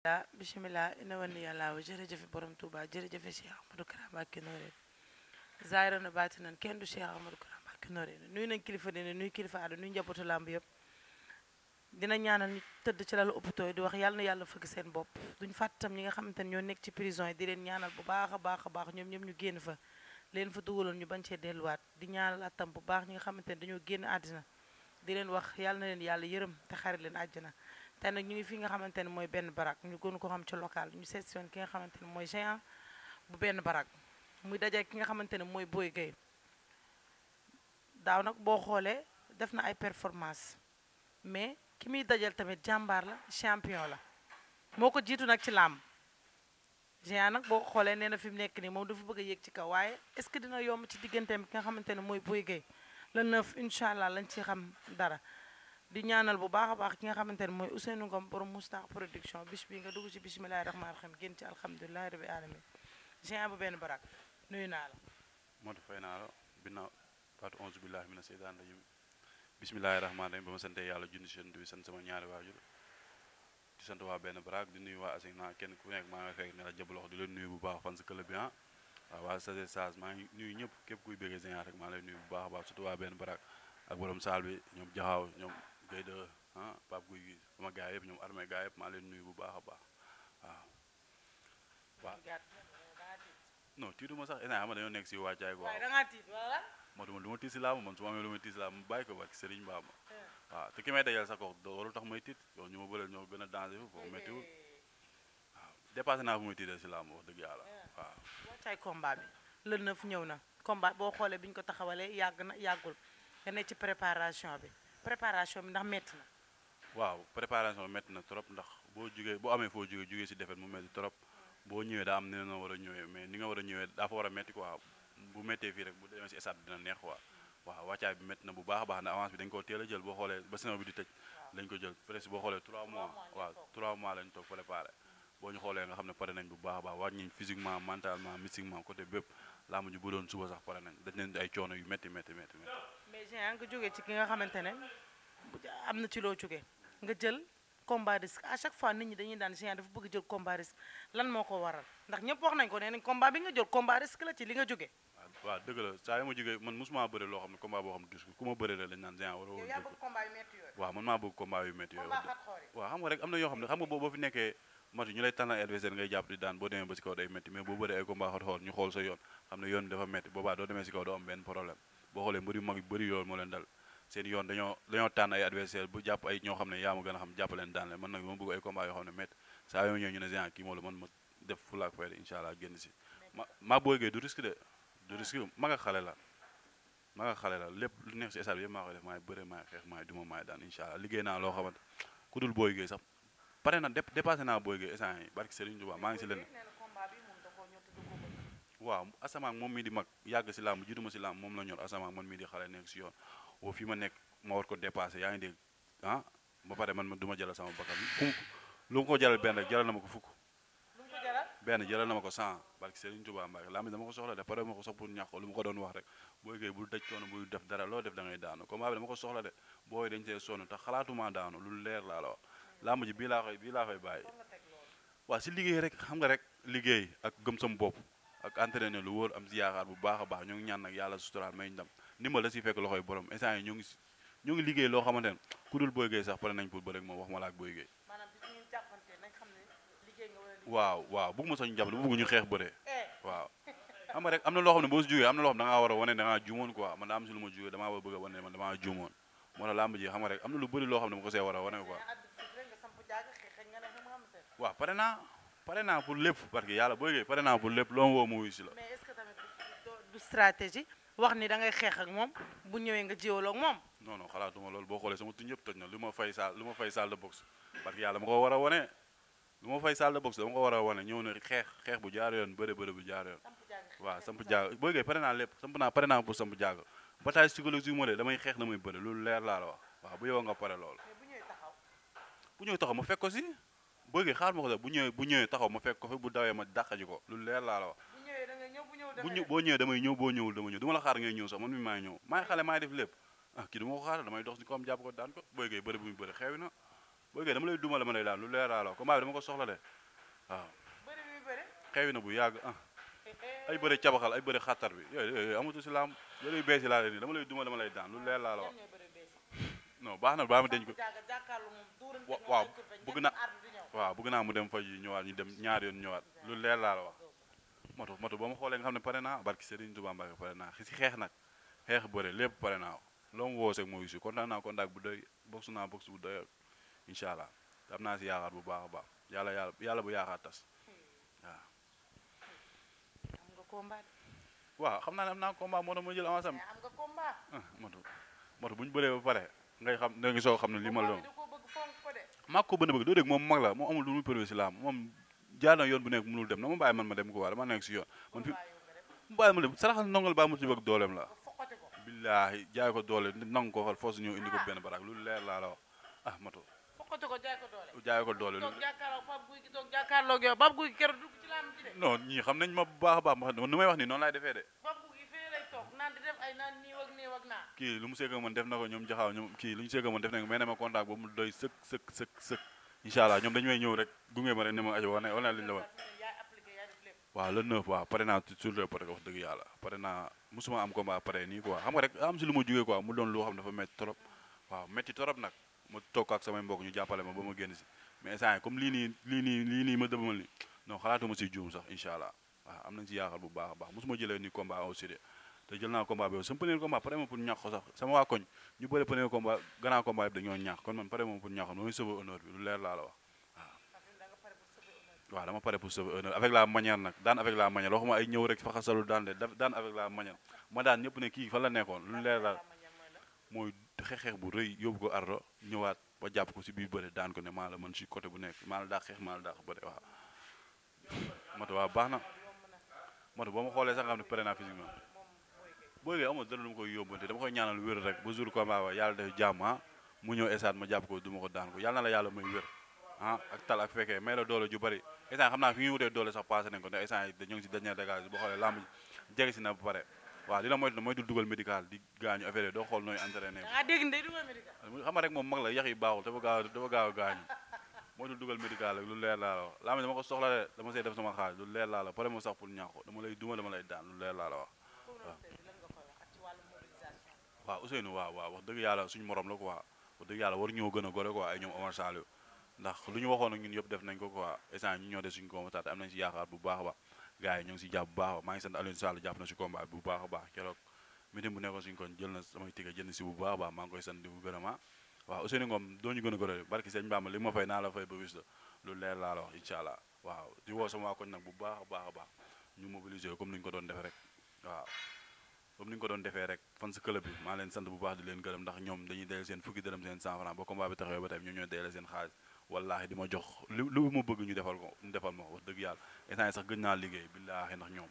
la bisimilah ina wani yàlla wa jërëjëfe borom Touba jërëjëfe Cheikh Ahmadou Kara Mbacké Noreyni zaahira na baatinan kenn du Cheikh Ahmadou Kara Mbacké Noreyni nuyu nañ kilifa dine nuyu kilifa aada nuyu njabootu làmb yëpp dina ñaanal ñu tëdd ci lalu hôpitaux yi di wax yàlla na yàlla fëgg seen bopp duñ fàtte tam ñi nga xamante ne ñoo nekk ci prison yi di leen ñaanal bu baax a baax a baax ñoom ñëpp ñu génn fa leen fa dugaloon ñu bañ cee delluwaat di ñaanal atam bu baax ñi nga xamante ne dañoo génn àddina di leen wax yàlla na leen yàlla yërëm te xari leen àjjana te nag ñu ngi fi nga xamante ne mooy benn barak ñu gën ko xam ci local ñu seet si woon ki nga xamante ne mooy géant bu benn barak muy daje ki nga xamante ne mooy Boy Gueye daaw nag boo xoolee def na ay performance mais ki muy dajal tamit jàmbaar la champion la moo ko jiitu nag ci làmb géant nag boo xoolee nee na fi mu nekk nii moom dafa bëgg a yéeg ci kaw waaye est-ce que dina yomb ci digganteem ki nga xamante ne mooy Boy Gueye le 9 incha allah lañ ci xam dara di ñaanal bu baax a baax ki nga xamante ne mooy Ousseynou Ngom borom Moustapha production bis bi nga dugg ci bisimilahi rahmaani rahim génn ci alhamdulilahi rabi alamin géant bu benn barak nuyu naa la Modou fay naa la binna baatu onze billahi mina seytaan rajim bisimilahi rahmaani rahim ba ma sante yàlla junni seen bi sant sama ñaari waajur di sant waa benn barak di nuyu waa Asegna kenn ku nekk maa nga fekk ne la jabalox di leen nuyu bu baax fan sa club bi waaw waa sage sage maa ngi nuyu ñëpp képp kuy bëggee géant rek maa lay nuyu bu baax a baax surtout waa benn barak ak borom saal bi ñoom jaxaaw ñoom Guèye de Pape Guy gi sama gars yëpp ñoom armée gars yëpp maa leen nuyu bu baax a baax waaw non tiituma sax ina xam dañoo nekk si wàccaay quoi da ngaa tiit wala moo du ma tiis si laamu man su ma amee lu may tiis si laamu bàyyi ko barki Serigne Bamba waaw te ki may dajal sax ko warul tax may tiit yow ñu ma bëreel ñoo gën a danger fu foofu méttiwul waaw dépassé naa fu may tiitee si laamu wax dëgg yàlla waaw wàccaay combat bi le 9 ñëw na combat boo xoolee bi ñu ko taxawalee yàgg na yàggul nga ne ci préparation bi ndax métti na waaw préparation bi métti na trop ndax boo jugee boo amee foo jugee si defet mu métti trop boo ñëwee daa am ne na war a ñëwee mais ni nga war a ñëwee daa fa war a métti quoi bu méttee fii rek bu demee si stade dina neex quoi waaw wàccaay bi métti na bu baax a baax ndax avance bi dañ koo teel a jël boo xoolee ba saison bi di tëj lañ ko jël presque boo xoolee 3 mois waaw 3 mois lañ toog préparé boo ñu xoolee nga xam ne pare nañ bu baax a baax wàññi nañ physiquement mentalement mystiquement côté bépp laa mujj bu doon suba sax pare nañ dañ leen ay coono yu métti métti métti mais géant nga jógee ci ki nga xamante ne am na ci loo jógee nga jël combat risque à chaque fois nit ñi dañuy daan géant dafa bëgg jël combat risque lan moo ko waral ndax ñëpp wax nañ ko nee nañ combat bi nga jël combat risque la ci li nga jógee waaw dëgg la saa yi ma jógee man mosuma bëre loo xam ne combat boo xam ne risque ku ma bëre la dañ naan géant war a yaa bëgg combat yu métti yooyu waaw man maa bëgg combat yu métti yooyu combat xat xoori waaw xam nga rek am na yoo xam ne xam nga boo fi nekkee matu ñu lay tànnal adversaire ngay jàpp di daan boo demee ba si kaw day métti mais boo bëree ay combat xat xool ñu xool sa yoon xam ne yoon dafa métti boobaa doo demee si kaw doo am benn problème boo xoolee mbër yu mag yu bëri yoon moo leen dal seen yoon dañoo tànn ay adversaire bu jàpp ay ñoo xam ne yaa ma gën a xam jàpp leen daan leen man nag ma bëgg ay combat yoo xam ne métti saa yoo ñëw ñu ne géant kii moo la man ma def fulaak fayda incha allah génn si maa Boy Gueye du risque de du risque mag ak xale la lépp lu neex si stade bi yëpp maa koy def maay bëre maay xeex maay duma maay daan incha allah liggéey naa loo xamante ku dul Boy Gueye sax pare na dépassé naa Boy Gueye instant yi barki Serigne Touba maa ngi si leen waaw asamaan moom mii di mag yàgg si làmb jiituma si làmb moom la ñor asamaan man mii di xale nekk si yoon woo fi ma nekk ma war ko dépassé yaa ngi dégg ba pare man du ma jëlal sama bakkan lu ma ko jëlal benn rek jëlal na ma ko fukk benn jëlal na ma ko 100 barki Serigne Touba Mbacke làmb dama ko soxla de pare ma ko sax pour ñàkk lu ma ko doon wax rek Boy Gueye bul daj coono buy def dara loo def da ngay daanu combat bi dama ko soxla de booy dañ see sonn te xalaatuma daanu lu leer laa la wax làmb ji bii laa koy bàyyi waaw si liggéey rek xam nga rek liggéey ak gëm sam bopp ak entraîné lu wóor am si yaakaar bu baax a baax ñoo ngi ñaan nag yàlla suturaal may ndam ndimbal la si fekk loxoy borom instant yi ñoo ngi liggéey loo xamante ne ku dul Boy Gueye sax pare nañ pour bëre ak moom wax ma la ak Boy Gueye waaw bëgg ma sax ñu jàppale bëgg ñu xeex bëre waaw xam nga rek am na loo xam ne boo si jógee am na loo xam da ngaa war a wane da ngaa juumoon quoi man daa am si lu ma jógee damaa war a bëgg a wane man damaa juumoon moo tax làmb ji xam nga rek am na lu bëri loo xam ne ma ko see war a wane quoi waaw pare naa pour lépp parce que yàlla Boy Gueye pare naa pour lépp loo ma woo ma wuyu si la mais est-ce que tamit du stratégie wax ni da ngay xeex ak moom bu ñëwee nga jiwaloo ak moom non xalaatuma loolu boo xoolee sama tuñ yëpp toj na lu ma fay salle de boxe parce que yàlla ma ko war a wane lu ma fay salle de boxe dama ko war a wane ñëw na xeex bu jaar yoon bëre bu jaar yoon waaw samp jaaga Boy Gueye pare naa lépp pare naa pour samp jaaga bataille psychologique moo de damay xeex damay bëre loolu leer laa la wax waaw bu yow nga pare loolu bu ñëwee taxaw ma fekk ko si Boy Gueye xaar ma ko sax bu ñëwee taxaw ma fekk ko fi bu dawee ma dàqaji ko lu leer laa la wax boo ñëwee damay ñëw boo ñëwul dama ñëw du ma la xaar ngay ñëw sax man mi maay ñëw maay xale maay def lépp kii du ma ko xaar damay dox si ko am jàpp ko daan ko Boy Gueye bëri bu muy bëri xeewi na boo gee dama lay duma la ma lay daan lu leer laa la combat bi dama ko soxla de waaw bëri bi bëri xewi na bu yàgg ay bëri cabaxal ay bëri xattar bi yooyu amatu si laam yooyu yu bees yi laa leen nii dama lay duma dama lay daan lu leer laa la wax non baax na baa ma denc ko waaw bëgg naa mu dem faj yi ñëwaat ñu dem ñaari yoon ñëwaat lu leer laa la wax moto ba ma xoolee nga xam ne pare naa barki Serigne Touba Mbacke pare naa si xeex nag xeex bëre lépp pare naa loo mu woo seeg moo si kontaan naa contact bu doy box naa box bu doy incha allah am naa si yaakaar bu baax a baax yàlla bu yaakaar tas waaw. am nga combat. waaw xam naa ne am naa combat moo tax ma jël avance am. am nga combat. moto bu ñu bëree ba pare ngay xam da nga soog xam ne li ma la doon. maa ko bëgg doo dégg moom mag la moom amul lu muy prouvé si laam moom jaar na yoon bu nekk mënul dem na ma bàyyi man ma dem ko waa dama nekk si yoon man fi mu bàyyi ma dem saraxal ndongal baa mu ci bëgg dooleem la billaahi jaay ko doole nangu ko xal foo su ñëw indi ko benn baraak lu leer laa la wax ah mato fokkate ko jaay ko doole jaay ko doole toog jàkkaarloo Pape Guy gi toog jàkkaarloo yow Pape Guy gi keroog dugg ci laam ci de non ñii xam nañ ma bu baax a baax ma nu may wax nii noonu laay defee de Pape Guy gi fee lay toog naan di def ay naan nii ak naa kii lu mu seega man def na ko ñoom jaxaaw ñoom kii lu ñu seega man def na ko mais ne ma contact boobu mu doy sëkk incha allah ñoom dañu may ñëw rek gunge ma rek ne ma ajo wane liñ la wax waaw le 9 waaw pare naa sur le pare wax dëgg yàlla pare naa musuma am combat pare nii quoi xam nga rek am si lu ma jógee quoi mu doon loo xam dafa métti trop waaw métti trop nag ma toog ak samay mbokk ñu jàppale ma ba ma génn si mais instant yi comme lii nii ma dëbamal ni non xalaatuma si juum sax incha allah waaw am nañ si yaakaar bu baax a baax musuma jëlee ni combat aussi de te jël naa combat bi sama premier combat pare ma pour ñàkk ko sax sama waa koñ ñu bëri premier combat grand combat yëpp dañoo ñàkk kon man pare ma pour ñàkk ko mooy sauver honneur bi lu leer laa la wax waaw dama pare pour sauver honneur avec la manière nag daan avec la manière waxuma ay ñëw rek fa xasalu daan de daan avec la manière ma daan ñëpp ne kii fan la nekkoon lu leer la mooy xeex bu rëy yóbbu ko ardo ñëwaat ba jàpp ko si biir bëre daan ko ne maa la mën si côté bu nekk maa la daa xeex maa la daa bëre waaw moto waaw baax na moto boo ma xoolee sax nga xam ne pare naa physiquement boo léegi amul dara lu ma koy yóbbante dama koy ñaanal wér rek ba jour combat wa yàlla def jàmm mu ñëw esaat ma jàpp ko du ma ko daan ko yàlla na la yàlla may wér ak tal ak fekkee may la doole ju bëri instant xam naa fi ñuy wutee doole sax passé nañ ko ndax instant yi dañoo ngi si dernier dégage boo xoolee lamb jege si na ba pare waaw dina moytu dugal médical di gaañu affaire yi doo xool nooy entraîné xam nga rek moom mag la yax yi baaxul dafa gaaw a gaañu moytu dugal médical rek lu leer laa la wax lamb dama ko soxla de dama see def sama xaalis lu leer laa la pare mo sax pour ñàkk ko dama lay duma dama lay daan lu leer laa la wax waaw Ousseynou waaw wax dëgg yàlla suñu morom la quoi wax dëgg yàlla war ñoo gën a gore quoi ay ñoom Omar Saliou ndax lu ñu waxoon ak ñun yëpp def nañ ko quoi instant ñu ñoo def suñu combat am nañ si yaakaar bu baax a baax gars yi ñoo ngi si jàpp bu baax a baax maa ngi sant Alioune Sall jàpp na si combat bu baax a baax keroog meeting bu nekkoon suñu kon jël na samay ticket jënd si bu baax a baax maa ngi koy sant di bu gërëm waaw Ousseynou Ngom doo ñu gën a gore barki sëñ Bamba li ma fay naa la fay ba wis la lu leer laa la wax incha allah waaw di woo sama waa koñ nag bu baax a baax a baax ñu mobiliser comme ni ñu ko doon defee rek waaw comme ni ñu ko doon defee rek fan sa club bi maa leen sant bu baax di leen gërëm ndax ñoom dañuy dayal seen fukki dërëm seen 100 francs ba combat bi taxawee ba tey ñoo ñooy dayal seen xaalis wallaahi di ma jox lu ma bëgg ñu defal ma ko wax dëgg yàlla instant yi sax gëj naa liggéey billaahi ndax ñoom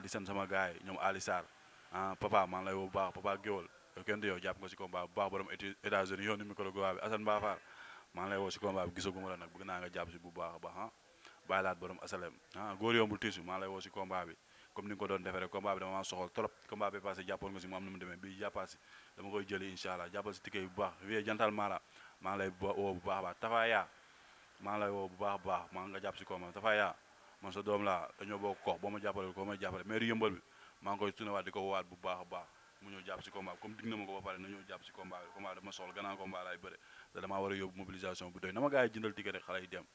di sant sama gars yi ñoom Ali Sarr papa maa ngi lay woo bu baax papa Géwal yow kenn du yow jàpp nga si combat bu baax borom États-Unis yow ni micro bi Assane Bafar maa ngi lay woo si combat bi gisaguma la nag bëgg naa nga jàpp si bu baax a baax bàyyi laat borom asalem góor yombul tiisu maa ngi lay woo si combat bi comme ni nga ko doon defee rek combat bi dama maa soxal trop combat bi passé jàppoon nga si mu am na mu demee bii jàppaat si dama koy jëli incha allah jàppal si ticket bu baax vie jantal mara maa ngi lay woo bu baax a baax Tafaya maa ngi lay woo bu baax a baax maa nga jàpp si combat Tafaya man sa doom laa dañoo bokk kox boo ma jàppale ko may jàppale maire yëmbal bi maa ngi koy tunewaat di ko woowaat bu baax a baax mu ñëw jàpp si combat bi comme dig na ma ko ba pare na ñëw jàpp si combat bi combat bi dama soxla gannaaw combat laay bëre te damaa war a yóbbu mobilisation bu doy na ma gars yi jëndal ticket rek xale yi dem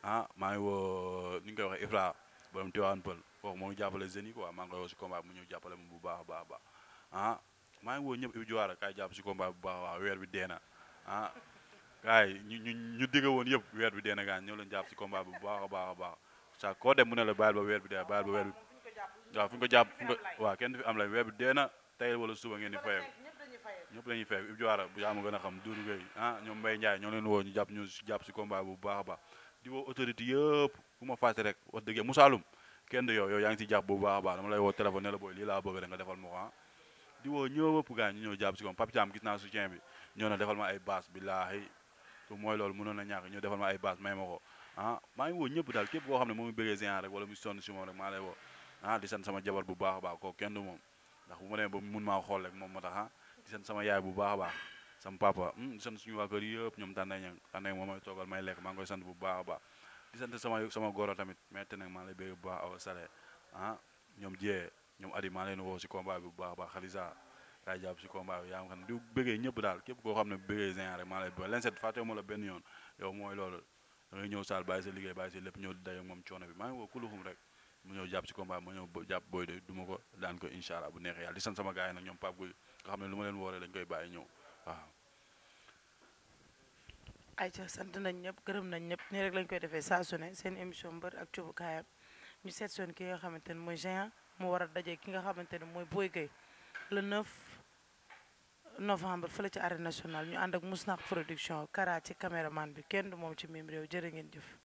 maa ngi woo ni nga koy waxee Ifra borom Tiwaan Pël kooku moo ngi jàppale jeunes yi quoi maa ngi koy woo si combat bi mu ñëw jàppale ma bu baax a baax a baax maa ngi woo ñëpp Ibi Diawara kaay jàpp si combat bu baax a baax weer bi dee na gars yi ñu digge woon yëpp weer bi dee na gaañ ñëw leen jàpp si combat bi bu baax a baax a baax sa koo dem mu ne la bàyyil ba weer bi dee bàyyil ba weer bi waaw fu ñu ko jàpp waaw kenn du fi am la weer bi dee na tey wala suba ngeen di fayal ñëpp lañuy fay Ibi Diawara bu yaa ma gën a xam Doudou Gueye ñoom Mbaye Ndiaye ñoo leen woo ñu jàpp si combat bu baax a baax di woo autorité yëpp bu ma fàtte rek wax dëgg Moussaloum kenn du yow yaa ngi si jàpp bu baax a baax dama lay woo téléphone ne la booy lii laa bëgg rek nga defal ma ko di woo ñëpp gars ñu ñëw jàpp si kom Papi Thiam gis naa soutien bi ñëw na defal ma ay base billaahi mooy loolu mënoon na ñàkk ñëw defal ma ay base may ma ko maa ngi woo ñëpp daal képp koo xam ne moo ngi bëggee Géant rek wala mu sonn si moom rek maa lay woo di sant sama jabar bu baax a baax kooku kenn du moom ndax bu ma demee ba mun maa xool rek moom moo tax di sant sama yaay bu baax a baax sama papa di sant suñu waa kër yëpp ñoom tànnay moom mooy toogal may lekk maa ngi koy sant bu baax a baax di sant sama goro tamit mais nag maa ngi lay bëgg bu baax awa sale ñoom jiyee ñoom adi maa leen woo si combat bi bu baax a baax xalisa kaay jàpp si combat bi yaa ngi xam di bëggee ñëpp daal képp koo xam ne bëggee Géant rek maa lay bëgg leen set fàttewu ma la benn yoon yow mooy loolu da ngay ñëw saal bàyyi sa liggéey bàyyi sa lépp ñëw di daje moom coono bi maa ngi woo kuluxum rek mu ñëw jàpp si combat ma ñëw jàpp booy de du ma ko daan ko incha allah bu neexee yàlla di sant sama gars yi nag ñoom Pape Gueye nga xam ne lu ma leen wooree dañ koy bàyyi ñëw waaw ayca sant nañ ñëpp gërëm nañ ñëpp nii rek lañ koy defee saa su ne seen émission mbër ak cubukaayam ñu seet soon ki nga xamante ne mooy Géant mu war a daje ki nga xamante ne mooy Boy Gueye le 9 novembre fële ci arène nationale ñu ànd ak Mousnakh production Kara ci caméraman bi kenn du moom ci mim réew jërë ngeen jëf